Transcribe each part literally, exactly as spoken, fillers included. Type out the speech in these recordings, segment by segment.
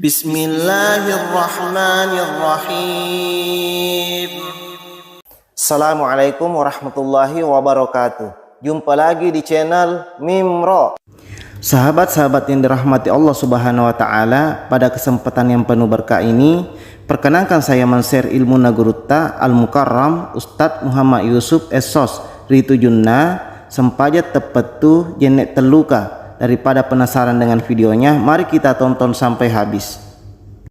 Bismillahirrahmanirrahim. Assalamualaikum warahmatullahi wabarakatuh. Jumpa lagi di channel Mimro. Sahabat-sahabat yang dirahmati Allah Subhanahu wa Ta'ala, pada kesempatan yang penuh berkah ini, perkenankan saya men-share ilmu na gurutta Al-Mukarram Ustadz Muhammad Yusuf Essos ri tujunna sempajang teppettu jenne telluka. Daripada penasaran dengan videonya, mari kita tonton sampai habis.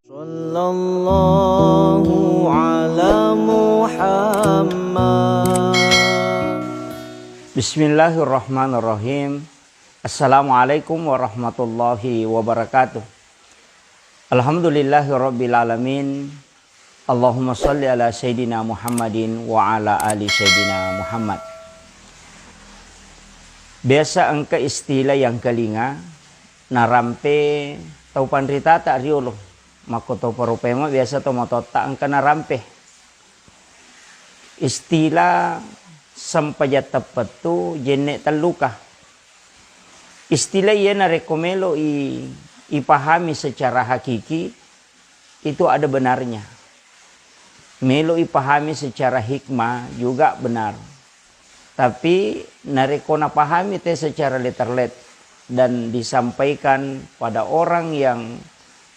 Sallallahu ala Muhammad. Bismillahirrahmanirrahim. Assalamualaikum warahmatullahi wabarakatuh. Alhamdulillahi rabbil alamin. Allahumma salli ala sayyidina Muhammadin wa ala ali sayyidina Muhammad. Biasa engka istilah yang kelinga narampe tau panritata riolo. Makko to paropema biasa to matotta engka narampe. Istilah sempajang teppettu jenne telluka. Istilah iya narekko melo i, ipahami secara hakiki, itu ada benarnya. Melo ipahami secara hikmah juga benar. Tapi narekko napahami te secara letterlet dan disampaikan pada orang yang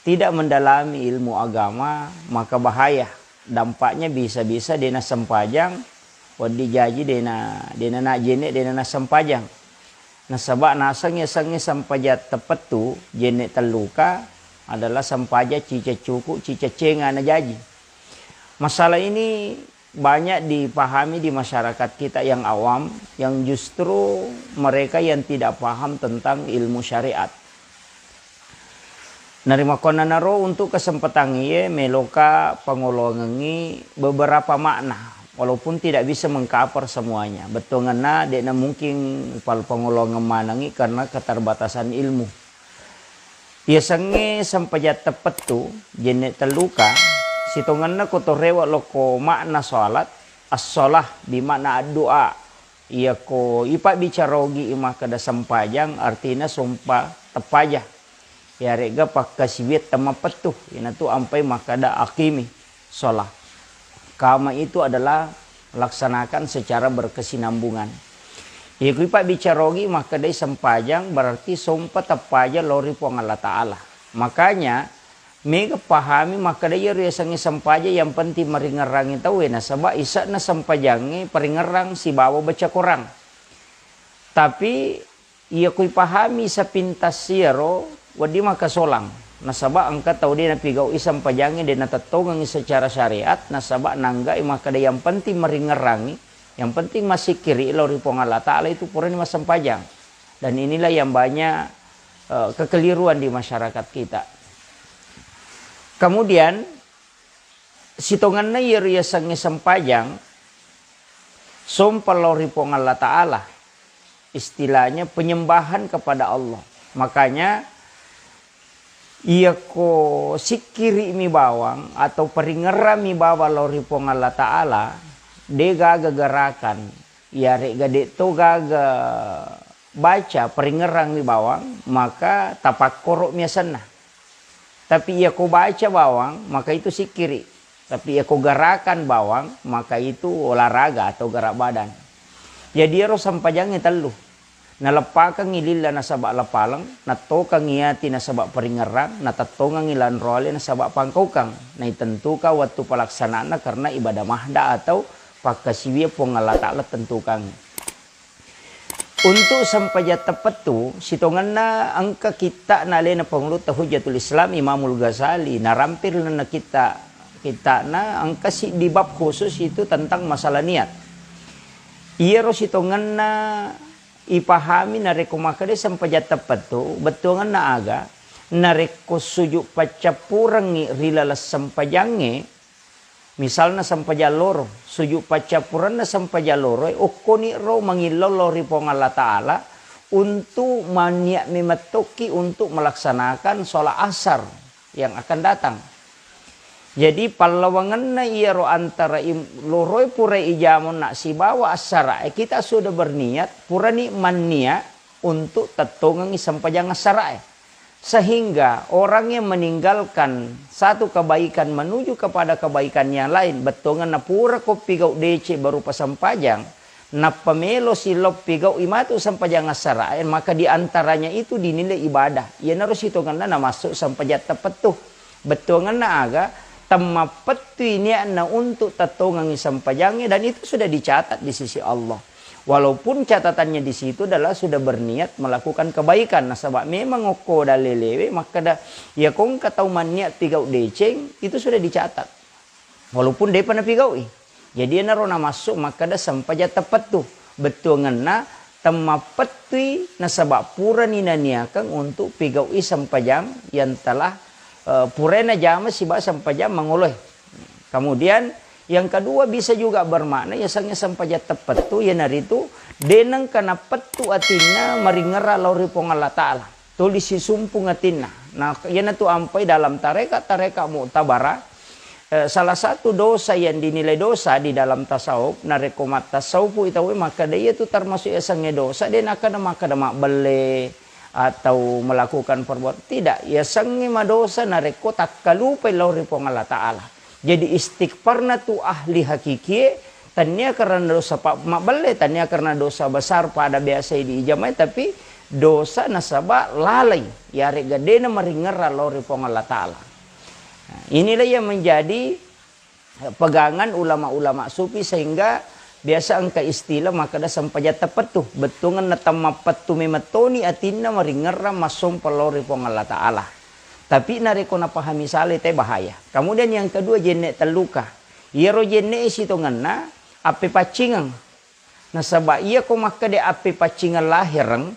tidak mendalami ilmu agama, maka bahaya. Dampaknya bisa-bisa dena sempajang, wedding jaji dena, dena najjenne, dena nasempajang. Nasaba naseng yasengnge sempajang teppettu, jenne telluka adalah sempajang ciceng cuku, ciceng cenga najaji. Masalah ini banyak dipahami di masyarakat kita yang awam, yang justru mereka yang tidak paham tentang ilmu syariat. Narimakkuannanaro, untuk kesempatan iye meloka pangoloangengngi beberapa makna, walaupun tidak bisa mengcover semuanya. Bettuangenna de'na mungkin pal pangoloangeng manengngi karena keterbatasan ilmu. Yasengnge sempajang teppettu, jenne telluka, sitongenna ko to rewe lokko makna salat, as-shalah, bi makna addu'a. Iyako ipabbicara ogi i makkeda sempajang, artina sompa teppaja. Iyaregga pakkasiwiang temmappettu, iyanatu ampai makkeda aqimi shalah. Qama itu adalah laksanakan secara berkesinambungan. Iyako ipabbicara ogi makkedai sempajang, berarti sompa teppaja lao ri Puang Allah Ta'ala. Makanya, mega pahami makkeda iyaro yasengnge sempajang yang penting maringerrangi tauwe, nasaba ise'na sempajangnge paringerrang sibawa baca Korang. Tapi iyako ipahami sepintas iyaro, wedding makkasolang. Nasaba engka tau de napigau'i sempajangnge, de natettongengngi secara syariat, nasaba nanggai makkeda yang penting maringerrangi, yang penting massikkiri lao ri Puang Allah Ta'ala, itu purani massempajang. Dan inilah yang banyak, eh, kekeliruan di masyarakat kita. Kemudian, sitongenna iyaro yasengnge sempajang, sompa lao ri Puang Allah Ta'ala, istilahnya penyembahan kepada Allah. Makanya, iyako sikkiri'mi bawang atau paringerrami bawang lao ri Puang Allah Ta'ala, de gaga gerakan, iyaregga de to gaga baca, paringerrangmi bawang, maka tapakkoro'mi asenna. Tapi iyako baca bawang, maka itu sikkiri. Tapi iyako gerakan bawang, maka itu olahraga atau gerak badan. Jadi iyaro sempajangnge tellu. Naleppakengngi lilla nasaba lapaleng, nattokengngi ati nasaba paringerrang, natettongengngi lanroale nasaba pangkaukang. Naitentukan wettu palaksanana karena ibadah mahda atau pakkasiwiang Puang Allah Ta'ala tentukangngi. Untuk sempajang teppettu, sitongenna engka kitta'na alena Pangulutta Hujjatul Islam Imamul Ghazali, narampe ri lalenna kitta-, kitta'na engka siddi bab khusus itu tentang masalah niat. Iyaro sitongenna ipahami narekko makkeda sempajang teppettu, bettuangenna aga, narekko sujud paccappurengngi ri laleng sempajangnge, misalna sempajang loro, sujud paccappurenna sempajang loroe, okkoni ro mangillau lao ri Puang Allah Ta'ala untuk maniat memettokki untuk melaksanakan sholat asar yang akan datang. Jadi, pallawangenna iyaro antara im-, loroe pura ijamonna sibawa assara'e, kita sudah berniat, purani manniat untuk tettongengngi sempajang assara'e. Sehingga orang yang meninggalkan satu kebaikan menuju kepada kebaikan yang lain, bettuangenna pura ko pigau deceng berupa sempajang, nappa melo sillau pigau imatu sempajang assarae, maka di antaranya itu dinilai ibadah. Iyanaro sitongenna namassu sempajang tepettu. Bettuangenna aga, temmapettui niatna untuk tettongengi sempajangnge, dan itu sudah dicatat di sisi Allah. Walaupun catatannya di situ adalah sudah berniat melakukan kebaikan. Nasaba memang okko dalelewe makkeda, iya ko engka tau manniat pigau deceng, itu sudah dicatat. Walaupun depa napigaui. Jadi enaro namassu makkeda sempajang tepettu. Bettuangenna temmapettui nasaba purani naniakeng untuk pigaui sempajang yang telah, eh, purai najama siba sempajang mangoloe. Kemudian yang kedua bisa juga bermakna yasengnge sempajang tepettu, iyanaritu de nengka napettu atinna maringerra lao ri Puang Allah Ta'ala. Tuli sisumpung atinna. Nah, iyanatu ampai dalam tarekat-tarekat mu'tabara, eh, salah satu dosa yang dinilai dosa di dalam tasawuf, narekko mattasawufu itawe makkeda iyatu termasuk yasengnge dosa, de nakkeda makkeda mabbelle atau melakukan perbuatan. Tidak, yasengnge madosa narekko takkalupai lao ri Puang Allah Ta'ala. Jadi istighfarna tu ahli hakikie, tania karena dosa pa-, mabbelle, tania karena dosa besar pada biasa diijamai, tapi dosa nasaba lalai, yarega de namaringerra lao ri Puang Allah Ta'ala. Nah, inilah yang menjadi pegangan ulama-ulama sufi, sehingga biasa engka istilah makkeda sempajang tepettu, bettuangenna temmapettumi mettoni atinna maringerra massompa lao ri Puang Allah Ta'ala. Tapi narekko napahami salai te bahaya. Kemudian yang kedua, jenne telluka. Iyaro jenne sitongenna appepaccingeng. Nasaba iyako makkeda appepaccingeng lahereng,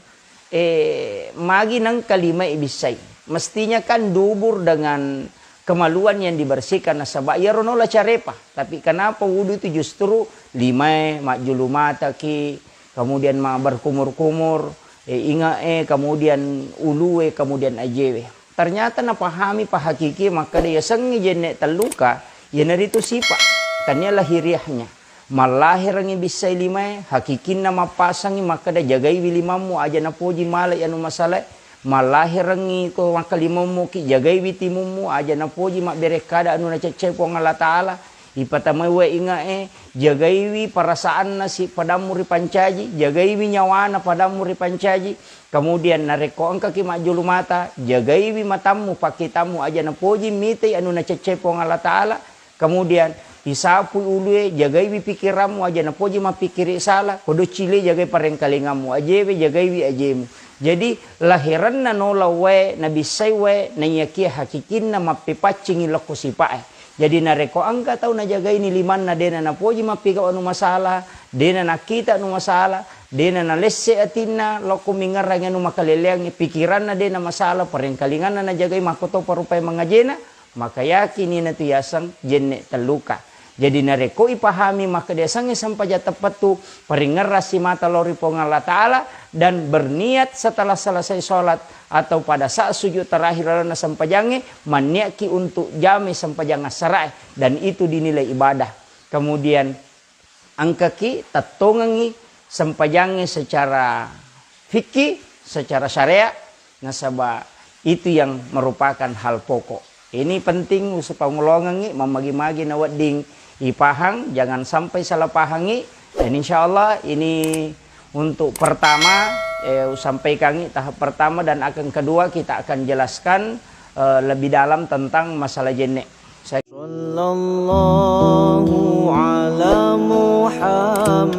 eh, magi nengka limae bissai. Mestinya kan dubur dengan kemaluan yang dibersihkan, nasaba iyaro nola carepa. Tapi kenapa wudu itu justru limae, majjulu mataki, kemudian ma berkumur-kumur, eh, ingae, kemudian ulue, kemudian ajewe. Ternyata napahami pahakiki makkeda yasengnge jenne telluka, iyanaritu sipa, tania lahiriahnya. Mallahirengngi bissai limae, hakikinna mappasangngi makkeda jagaiwi limammu aja napoji malai anu masalae. Mallahirengngi ko makkalimammuki, jagaiwi timummu aja napoji mabberekkada anu naceccai Puang Allah Ta'ala. Ipatamai wae ingae, jagaiwi perasaanna si padammu ripancaji, jagaiwi nyawana padammu ripancaji. Kemudian narekko engkaki majjulu mata, jagaiwi matammu, pakkitammu aja napoji mitai anu naceccai Puang Allah Ta'ala. Kemudian isapui ulue, jagaiwi pikirammu aja napoji mappikkiri sala, kodo cile jagai parengkalingammu, ajewe jagaiwi ajemu. Jadi laherenna nola wae, nabissai wae, naiyakia hakikinna mappepaccingi lokko sipae. Jadi narekko engka tau najagaini limanna, dena napoji mappigau anu masala, dena nakkita anu masala, dena nalesse atinna lokko mingerrangi anu makaleleangngi, pikiranna dena masala, parengkalinganna najagai, makkotopa rupae mangajena, maka yakin inatu yaseng jenne telluka. Jadi narekko ipahami makkeda yasengnge sempajang teppettu, paringerrang simata lao ri Puang Allah Ta'ala dan berniat setelah selesai sholat atau pada saat sujud terakhir lalenna sempajangnge, manniakki untuk jamai sempajang assarae, dan itu dinilai ibadah. Kemudian engkaki tettongengngi sempajangnge secara fikih, secara syariat, nasaba itu yang merupakan hal pokok. Ini penting usupangulongengngi, mammagi-magi nawedding ipahang, jangan sampai salah pahangngi. Dan insya Allah ini untuk pertama, eh, usampaikangngi tahap pertama, dan akan kedua kita akan jelaskan, eh, lebih dalam tentang masalah jenne. Saya Sallallahu ala Muhammad.